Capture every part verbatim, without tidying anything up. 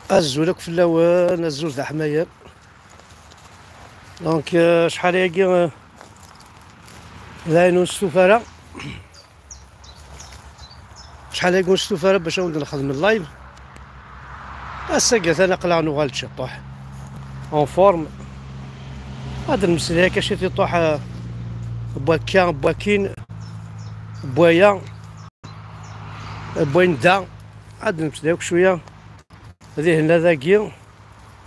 Azul akk fell-awen, azul d aḥmayan. Donc, euh, acḥal ayagi, euh, d ayen ur nestufa ara. Acḥal ayagi ur nestufa ara bac ad wen-d-nexdem live. Ass-agi atan aql-aɣ nuɣal-d ciṭuḥ en forme. Ad nmeslay akka ciṭuḥ, euh, n wakka, n wakin, n waya, n wayen da. Ad nmeslay akk cwiya. Dihin ad dagi,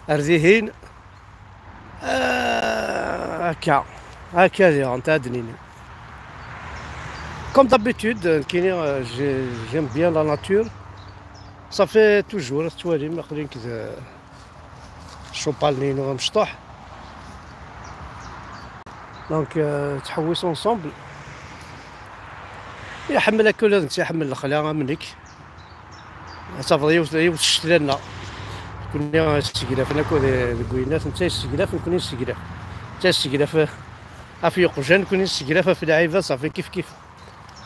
ar dihin. Ah, akka, akka diɣen, ad d-nini. Comme d'habitude, nekkini, euh, j'ai-, j'aime bien la nature. Ça fait toujours, tettwalim, aql-i nekk d, euh, cupal-nni-inu amecṭuḥ. Donc, euh, ttḥewwis ensemble. Iḥemmel akka ula d netta, iḥemmel lexla am nekk. Ad tafeḍ yiwet, yiwet ccetla-nneɣ. Nekkni sseglafen akk deg, deg winnat, netta yesseglaf, nekkni nesseglaf. Netta yesseglaf ɣef yiqjan, nekkni nesseglaf ɣef lɛibad, ṣafi kif kif.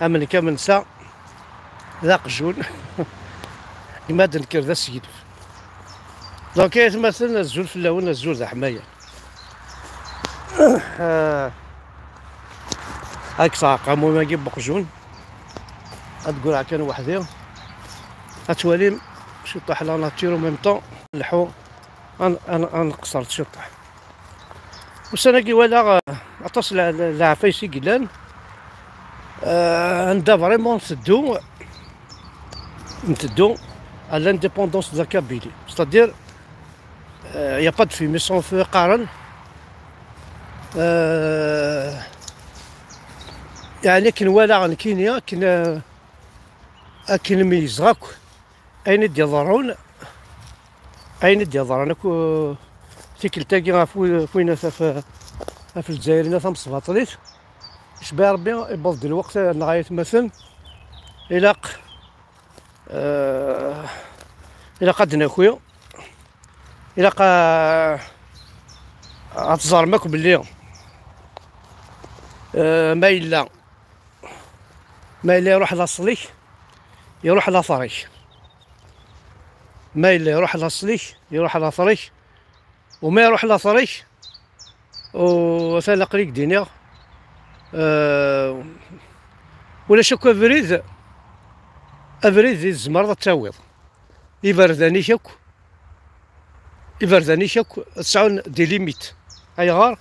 Am nekk, am netta, d aqjun. Gma d nekker d aseglef. Donc, ay atmaten, azul fell-awen, azul d aḥmayan. Ah, ad kkseɣ aqamum-agi n weqjun. Ad ggurreɣ kan weḥd-i. Ad twalim ciṭuḥ la nature, en même temps, nleḥḥu, ad n-, ad n-, ad nqeṣṣer ciṭuḥ. Ussan-agi walaɣ, euh, aṭas n le-, le-, leɛfayes i yellan, euh, anda vraiment nteddu, nteddu à l'indépendance de la Kabylie. C'est-à-dire, euh, y a pas de fumée sans feu, qqaren. Euh, yeɛni akken walaɣ nekkini, akken, euh, akken meyyzeɣ akk ayen i d-iḍerrun, ayen i d-iḍerrun akk, euh, tikkelt-agi ɣef wi-, ɣef win ɣef, ɣef Lezzayer-nni tamesbaṭlit. Icebbeɛ Rebbi, iwweḍ-d lweqt, neɣ ay atmaten, ilaq, euh, ilaq ad d-naki, ilaq a-, ad teẓrem akk belli, euh, ma yella, ma yella iruḥ laṣel-ik, iruḥ later-ik. Ma yella iruḥ laṣel-ik, iruḥ later-ik. U ma iruḥ later-ik, u atan aql-ik d-iniɣ, euh, ulac akk abrid, abrid i tzemreḍ ad tawiḍ. Iberdan-ik akk, iberdan-ik akk sɛun des limites. Ayɣer?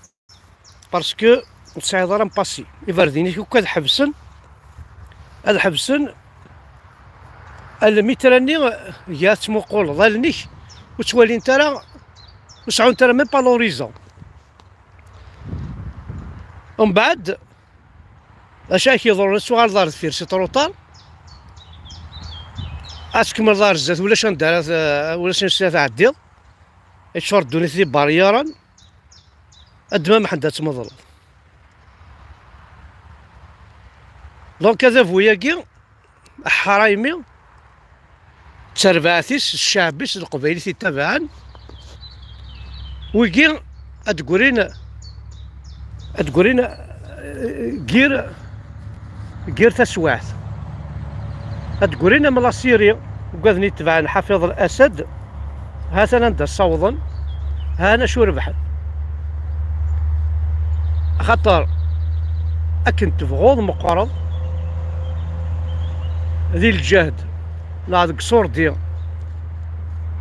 Parce que ur tesɛiḍ ara n passé. Iberdan-ik akk ad ḥebsen, ad ḥebsen almi tara-nni gar tettmuquleḍ allen-ik, ur ttwalint ara, ur seɛɛunt ara même pas l'horizon. Umbeɛd, acu ak-iḍerrun, ad tuɣaleḍ ar deffir, c'est trop tard. Ad tkemmleḍ ar zdat, ulac anda ara t-, ulac ansi ara tɛeddiḍ. Iččur ddunit d ibaryaran, ad d-ma Mḥend ad tmeḍleḍ. Donc adabu-agi, ḥraymi, d terbaɛt-is, d cceɛb-is, d leqbayel i t-ittabaɛen, wigi ad d-grin, ad d-grin, eh, gir, gir taswiɛt. Ad d-grin am la Syrie, ugaden itebɛen Ḥafiḍ al-Asad, ha-t-an anda ssawḍen, ha-n acu rebḥen. Axaṭer akken tebɣuḍ meqqreḍ, di lǧehd, neɣ deg ṣurdi,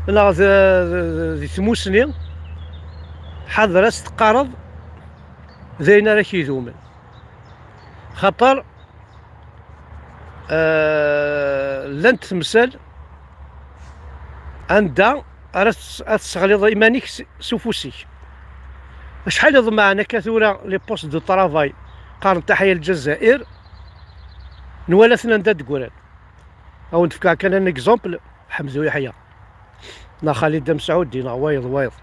neɣ d, d, di tmusni, ḥader ad s-teqqareḍ d ayen ara k-idumen. Xaṭer, eh, llant temsal anda ara tes-, ad tesseɣliḍ iman-ik s, s ufus-ik. Acḥal iḍemmaɛen akka tura les postes de travail, qqaren taḥya Lezzayer, nwala-ten anda d-ggran. Ad wen-d-fkeɣ kan un exemple, Ḥemdu Yeḥya, neɣ Xalid Amesɛudi, neɣ wayeḍ, wayeḍ.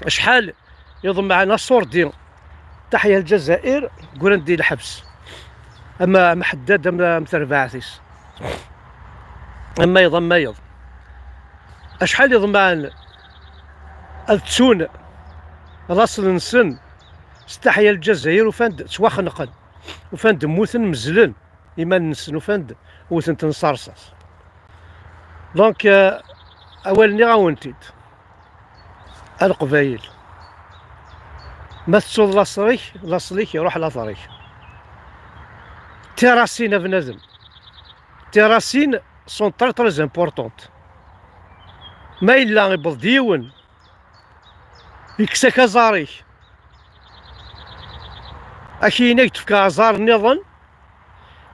Acḥal iḍemmaɛen aṣurdi, taḥya Lezzayer, ggran di lḥebs. Ama, ama Ḥeddad, ama, ama terbaɛt-is. Ama yeḍ, ama yeḍ. Acḥal iḍemmaɛen ad ttun laṣel-nsen s taḥya Lezzayer, ufan-d ttwaxenqen, ufan-d mmuten, mezlen iman-nsen, ufan-d wten-ten s rrṣaṣ. Donc, euh, Awal nniɣ-awen-t-id, a Leqbayel, ma tettuḍ laṣel-ik, laṣel-ik iruḥ later-ik. Tiracin a bnadem, tiracin sont très très importantes. Ma yella iwweḍ-d yiwen, yekkes-ak aẓar-ik, ak-yini ad k-d-fkeɣ aẓar nniḍen,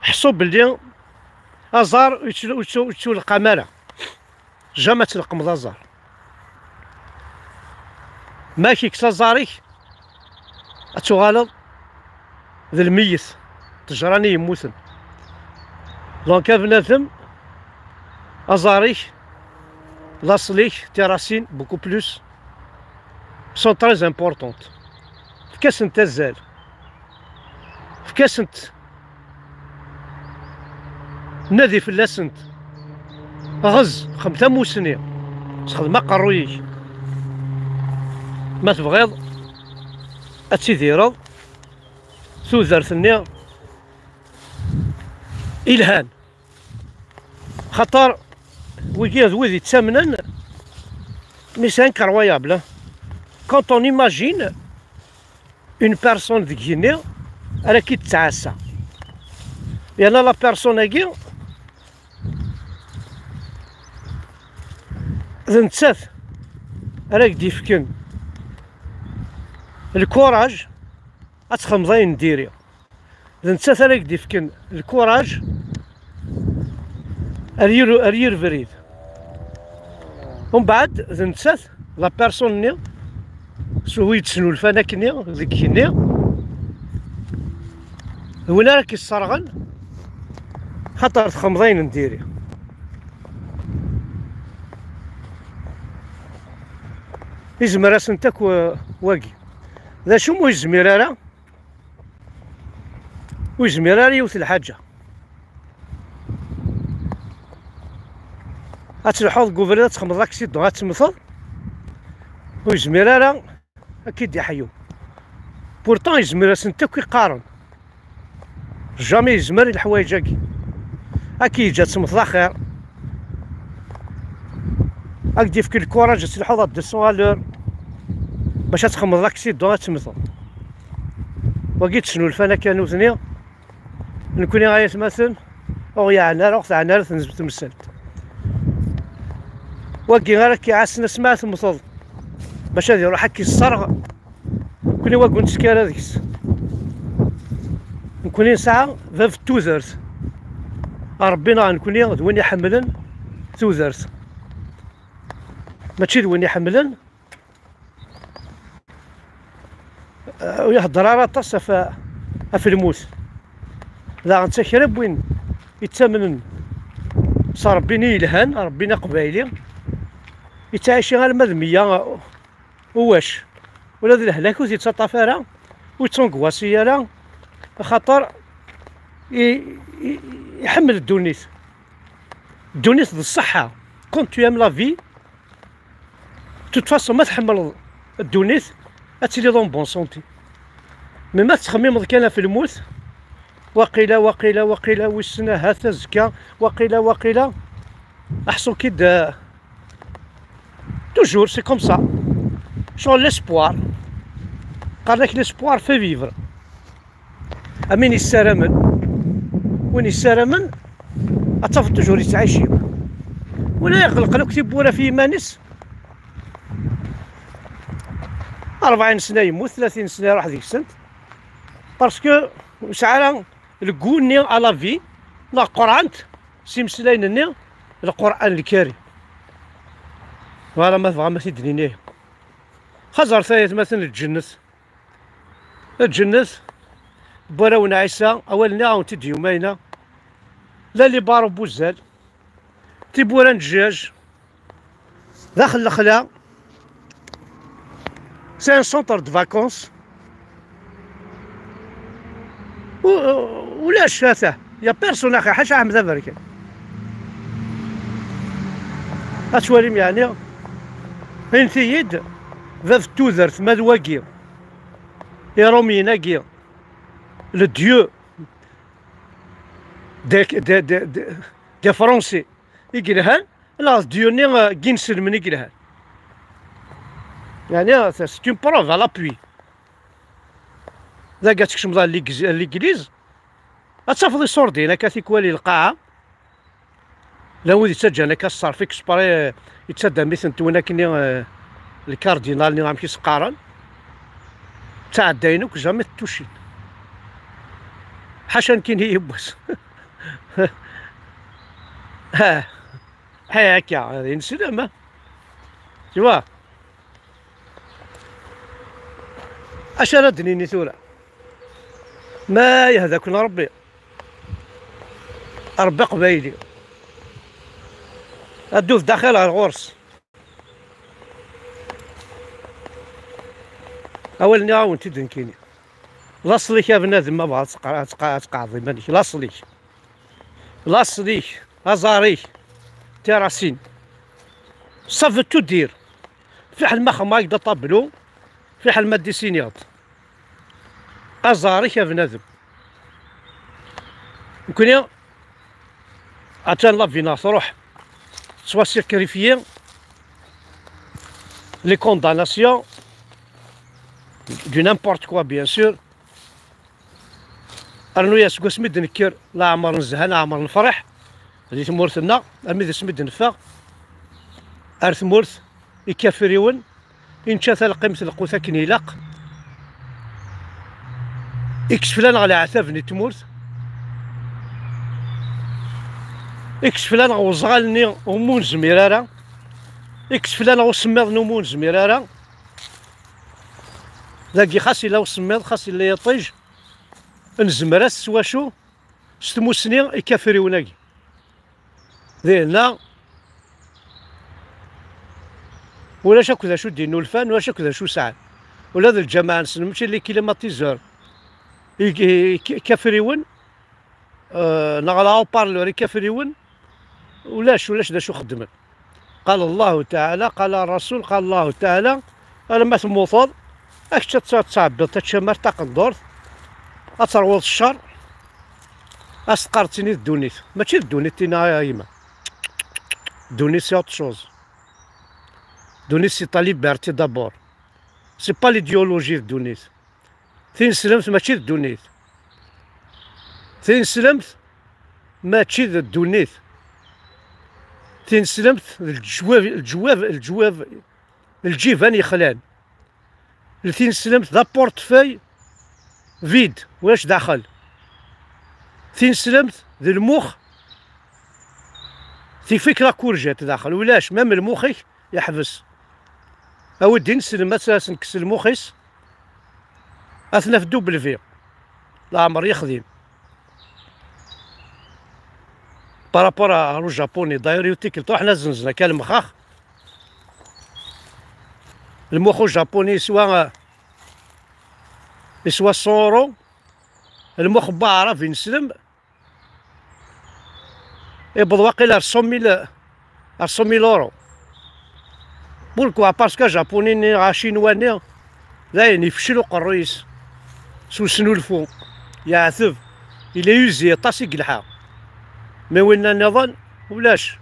ḥṣu belli aẓar ur yettu-, ur yettu-, ur yettuleqqam ara. Jamais ad tleqqmeḍ aẓar. Ma ak-yekkes aẓar-ik, ad tuɣaleḍ d lmeyyet, ṭṭejran i yemmuten. Donc a bnadem, aẓar-ik, laṣel-ik, tiracin beaucoup plus sont très importantes. Efk-asent azal. Efk-asent, nadi fell-asent. Ɣez, xdem tamusni, sexdem aqerruy-ik. Ma tebɣiḍ ad tidireḍ tudert-nni ilhan. Xaṭer wigi d wid yettamnen, mais c'est incroyable, hein. Quand on imagine une personne deg igenni ara k-id-tettɛassa, yerna la personne-agi d nettat ara k-d-yefken lkuraj ad txedmeḍ ayen n diri. D nettat ara k-d-ifken lkuraj ar yir, ar yir brid. Umbeɛd, d nettat, la personne-nni, s wi d-snulfan akkenni deg igenni, d win ara k-isserɣen, xaṭer txedmeḍ ayen n diri. Izmer-asent akk, eh, wagi. D acu ur yezmir ara? Ur yezmir ara yiwet lḥaǧa. Ad telḥuḍ deg ubrid, ad txedmeḍ accident, ad temmteḍ. Ur yezmir ara ad k-id-iḥyu. Pourtant yezmer-asent akk iqqaren. Jamais yezmer i leḥwayeǧ-agi. Ad k-yeǧǧ ad temmteḍ axir. Ad k-d-yefk lkuraj ad telḥuḍ à deux cents à l'heure bac ad txedmeḍ l'accident ad temmteḍ. Wagi ttnulfan akka nutni. Nekni ay atmaten, ur ɣ-yeɛni ara, ur ɣ-teɛni ara tmezzemt temsalt. Wagi ara k-iɛassen asmi ara temmteḍ, bac ad iruḥ ad k-isserɣ. Nekni wagi ur nettekki ara deg-s. Nekni nesɛa bab n tudert. Ṛebbi neɣ nekni d win iḥemmlen tudert. Mačči d win iḥemmlen, eh, ur ihedder ara aṭas ɣef, ɣef lmut. Daɣen d takra n win yettamnen s Ṛebbi-nni yelhan, Ṛebbi-nni aqbayli, yettɛici arma d meyya uwac. Ula d lehlak ur t-yettaṭṭaf ara, ur yettunegwasi ara, axaṭer i, i, iḥemmel ddunit. Ddunit d ṣṣeḥḥa. Quand tu aimes la vie, de toute façon, ma tḥemmleḍ ddunit, ad tiliḍ en bonne santé. Mais ma tettxemmimeḍ kan ɣef lmut, waqila, waqila, waqila, wissen ahat azekka, waqila, waqila, aḥṣu-k-id, euh, toujours, c'est comme ça. Sur l'espoir. Qqaren-ak l'espoir fait vivre. Am win yessaramen. Win yessaramen, ad tafeḍ toujours yettɛici. Wala iɣelqen akk tiwwura ɣef yiman-is. Rebɛin sna yemmut, tlatin sna iruḥ deg-sent. Parce que ur yesɛi ara le goût-nni à la vie, neɣ qerɛent s imeslayen-nni, Lqur'an Lkarim. Voilà, ma tebɣam ad t-id-nini. Xaẓret ay atmaten lǧennet. Lǧennet n warraw n Ɛisa, awal-nni ad awen-t-id-yumayna. La libar n wuzzal, tiwwura n jjaj, daxel lexla, c'est un centre de vacances. U-, ulac, ata, y a personne, axi, ḥaca Ḥmed Aberkan. Ad twalim, yeɛni, init-iyi-d, bab n tudert, ma d wagi, Iṛumyen-agi, le dieu des, des, des, des, des Français i yelhan, Neɣ d Dieu-nni, eh, n yinselmen i yelhan. Yeɛni, c'est une preuve à l'appui. Dagi ad tkecmeḍ ar l'église, ar l'église, ad tafeḍ iṣurdiyen akka tikwal i lqaɛa. Llan wid yettaǧǧan akka ṣṣerf exprès, eh, yettaddam-iten win akkenni, eh, lkardinal-nni, amek i s-qqaren. Ttɛeddayen akk, jamais t-tucin. Ḥaca nekkini yiwwas. Ah. Ḥay akka, ad ineslem, ah. Tu vois? Acu ara d-nini tura? Ma yehda-ken Rebbi. Rebbi aqbayli. Addu d daxel ɣer ɣur-s. Awal nniɣ-awen-t-id nekkini. Laṣel-ik a bnadem, ma bɣa ad tqeɛ-, ad tqeɛ-, ad tqeɛɛdeḍ iman-ik. Laṣel-ik. Laṣel-ik. Aẓar-ik. Tiracin. Ça veut tout dire. Fiḥel ma xemmeɣ-ak-d aṭablu, fiḥel ma ddisiniɣ-d. Aẓar-ik a bnadem. Nekkni, atan la vie-nneɣ truḥ, tettwasakrifyi, les condamnations, du n'importe quoi, bien sûr. Rnu-yas seg wasmi d-nekker, leɛmer nezha, leɛmer nefreḥ di tmurt-nneɣ, armi d asmi d-neffeɣ ar tmurt ikafriwen, i nečča talqimt lqut akken ilaq, ikkes fell-aneɣ leɛtab n tmurt, ikkes fell-aneɣ uẓɣal-nni umi ur nezmir ara, ikkes fell-aneɣ usemmiḍ-nni umi ur nezmir ara. Dagi xas yella usemmiḍ, xas yella yiṭij, nezmer-as s wacu? S tmussni ikafriwen-agi. Dinna, ulac akk d acu d-innulfan, ulac akk d acu sɛan. Ula d lǧameɛ-nsen, mačči les climatiseurs i, i, i, ikafriwen, eh, neɣ la haut-parleur ikafriwen, ulac, ulac d acu xeddmen. قال الله تعالى، قال الرسول، قال الله تعالى. Alamma temmuteḍ, ad kečč ad tt-, ad tɛebbiḍ tacamart taqendurt, ad terwuḍ ccer, ad s-teqqareḍ tini d ddunit. Mačči d ddunit tina a yemma. Ddunit c'est autre chose. Ddunit c'est ta liberté d'abord. C'est pas l'idéologie d ddunit. Tineslemt mačči d ddunit. Tineslemt mačči d ddunit. Tineslemt d leǧwab, leǧwab, leǧwab, lǧiban yexlan. Tineslemt d aportefeuille vide, ulac daxel. Tineslemt d lmux, tif-ik la courgette daxel, ulac, même lmux-ik yeḥbes. Awi-d ineslem, ad s-, ad s-nekkes lmux-is, ad t-naf double V. Leɛmer yexdim. Par rapport à, au Japoni, d'ailleurs, yiwet tikkelt, ruḥen ad zenzen akka lemxax. Lmux ujapuni yeswa, yeswa cent euros. Lmux n waɛrab ineslem, iwweḍ waqil ar cent mille, ar cent mille euros. Pourquoi? Parce que ajapuni-nni, acinwa-nni, dayen yefcel uqerruy-is s usnulfu, yeɛteb, il est usé, aṭas i yelḥa. Mais winna nniḍen, ulac.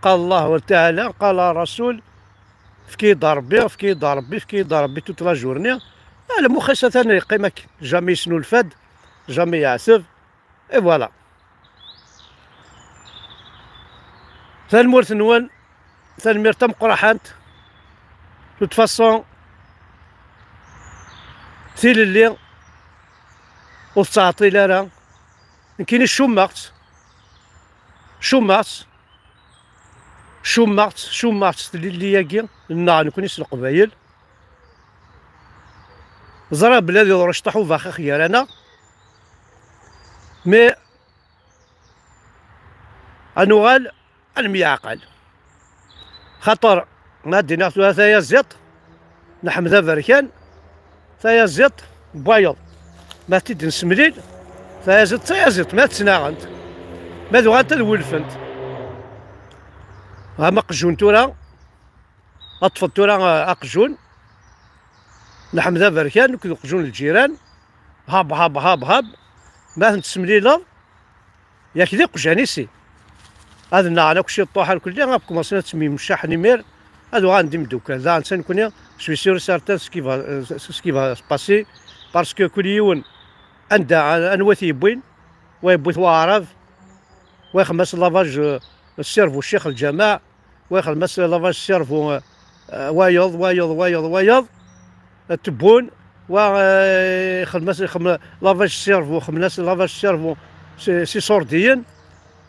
قال الله تعالى، قال الرسول، efk-iyi-d Ṛebbi, efk-iyi-d Ṛebbi, efk-iyi-d Ṛebbi toute la journée. Ah, lmux-is atan yeqqim akken, jamais yesnulfa-d, jamais yeɛteb. Et voilà. Tanemmirt-nwen, tanemmirt tameqqraḥant. De toute façon, tilelli ur tettɛeṭṭil ara. Nekkini cummeɣ-tt. Cummeɣ-tt. Cummeɣ-tt, cummeɣ-tt s tlelli-agi nneɣ nekkni s Leqbayel. Ẓriɣ belli ad iḍru cṭuḥ ubaxix gar-aneɣ, mais ad nuɣal ad nemyeɛqal. Xaṭer ma ad d-iniɣ tura tayaziḍt n Ḥmed Aberkan, tayaziḍt n wayeḍ, ma t-id-nessemlil, tayaziḍt d tayaziḍt, ma ad ttnaɣent, ma ad uɣalent ad wulfent. Am aqjun tura, ad ṭṭfeḍ tura, eh, aqjun n Ḥmed Aberkan akked uqjun n lǧiran, hab, hab, hab, hab, ma ten-tessemlileḍ, yak d iqjan i sin. Ad nnaɣen akk ciṭuḥ, irkelli, ad commencen ad ttemyemcaḥen imir, ad uɣalen d imeddukal. Daɣen, nekkni, je suis sûr et certain ce qui va, ce qui va se passer, parce que kul yiwen anda, anwa i t-yewwin, wa yewwi-t waɛrab, wa ixdem-as lavage, euh, cerveau ccix lǧameɛ, wa ixdem-as lavage cerveau, euh, wayeḍ, wayeḍ, wayeḍ, wayeḍ, euh, tebbun, wa, euh, ixdem-as, ixdem lavage cerveau, xedmen-as lavage cerveau s, s iṣurdiyen,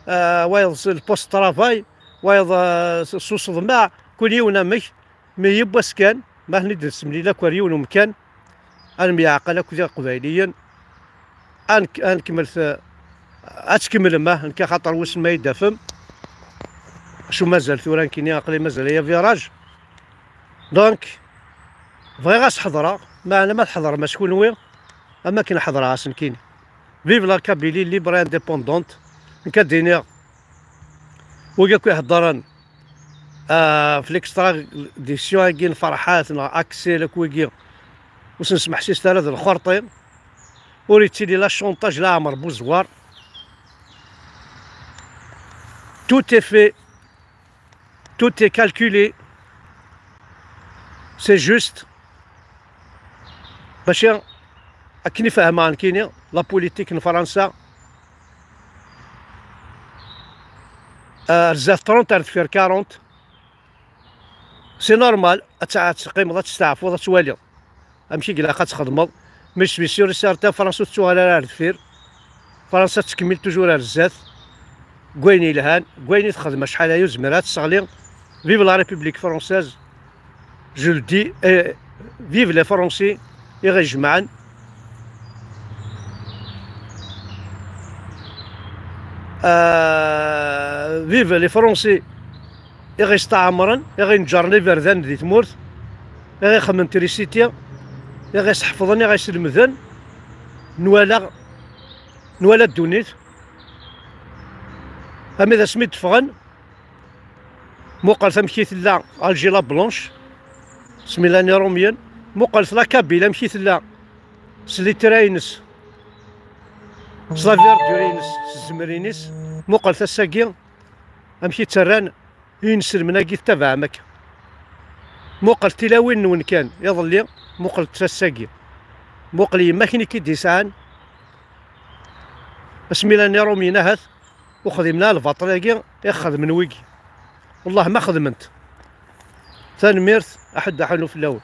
euh, wayeḍ s le poste de travail, wayeḍ, euh, s, s useḍmeɛ, kul yiwen amek, mi yiwwas kan, ma ten-id-nessemlil akk ar yiwen umkan, ad nemyeɛqal akk d Iqbayliyen, ad nek-, ad nkemmel t-, ad tkemmlem, ah, nekk axaṭer wissen ma yi-d-tafem. Acu mazal tura nekkini, aql-i mazal aya virage. Donc, bɣiɣ ad s-ḥeḍreɣ, meɛna ma tḥeḍrem-as kunwi, am akken ḥeḍreɣ-as nekkini. Vive la Kabylie libre et indépendante. Nekk ad d-iniɣ, wigi akk iheddren, ah, f l'extradition-agi n Ferḥat neɣ Aksel akk wigi, ur sen-smeḥsiset ara d lxerṭi, ur yettili la chantage la Ɛmer Buzwar. Tout est fait, tout est calculé, c'est juste. Mačči akken i fehmeɣ nekkini, la politique n Fransa, ah, ar zdat trente, ar deffir quarante, c'est normal, ad t-, ad teqqimeḍ, ad testeɛfuḍ, ad twaliḍ amek i ilaq ad txedmeḍ. Mais je suis sûr et certain, Fransa ur tettuɣal ara ar deffir. Fransa tettkemmil toujours ar zdat, deg wayen yelhan, deg wayen i texdem acḥal aya, ur tezmir ad tesseɣli. Vive la République française, je le dis, et vive les Français i ɣ-ijemɛen. Euh, vive les Français i ɣ-isteɛmren, i ɣ-ineǧǧren iberdan di tmurt, i ɣ-ixedmen trisiti, i ɣ-isḥefḍen, i ɣ-islemden. Nwala, nwala ddunit. Armi d asmi d-ffɣen, muqlet amek i tella Alger la Blanche, s Melanie Romienne, muqlet la Kabyle amek i tella s littra-ines, s la verdure-ines, s zzmer-ines, muqlet ass-agi amek i ttarran inselmen-agi tettabaɛem akka. Muqel tilawin-nwen kan iḍelli, muqel ass-agi. Muqel yemma-k-nni i d-yesɛan asmi llan iṛumyen ahat ur xdimen ara lbaṭel-agi i xedmen wigi. Wellah ma xedment. Tanemmirt, aḥuddu aḥunnu fell-awen.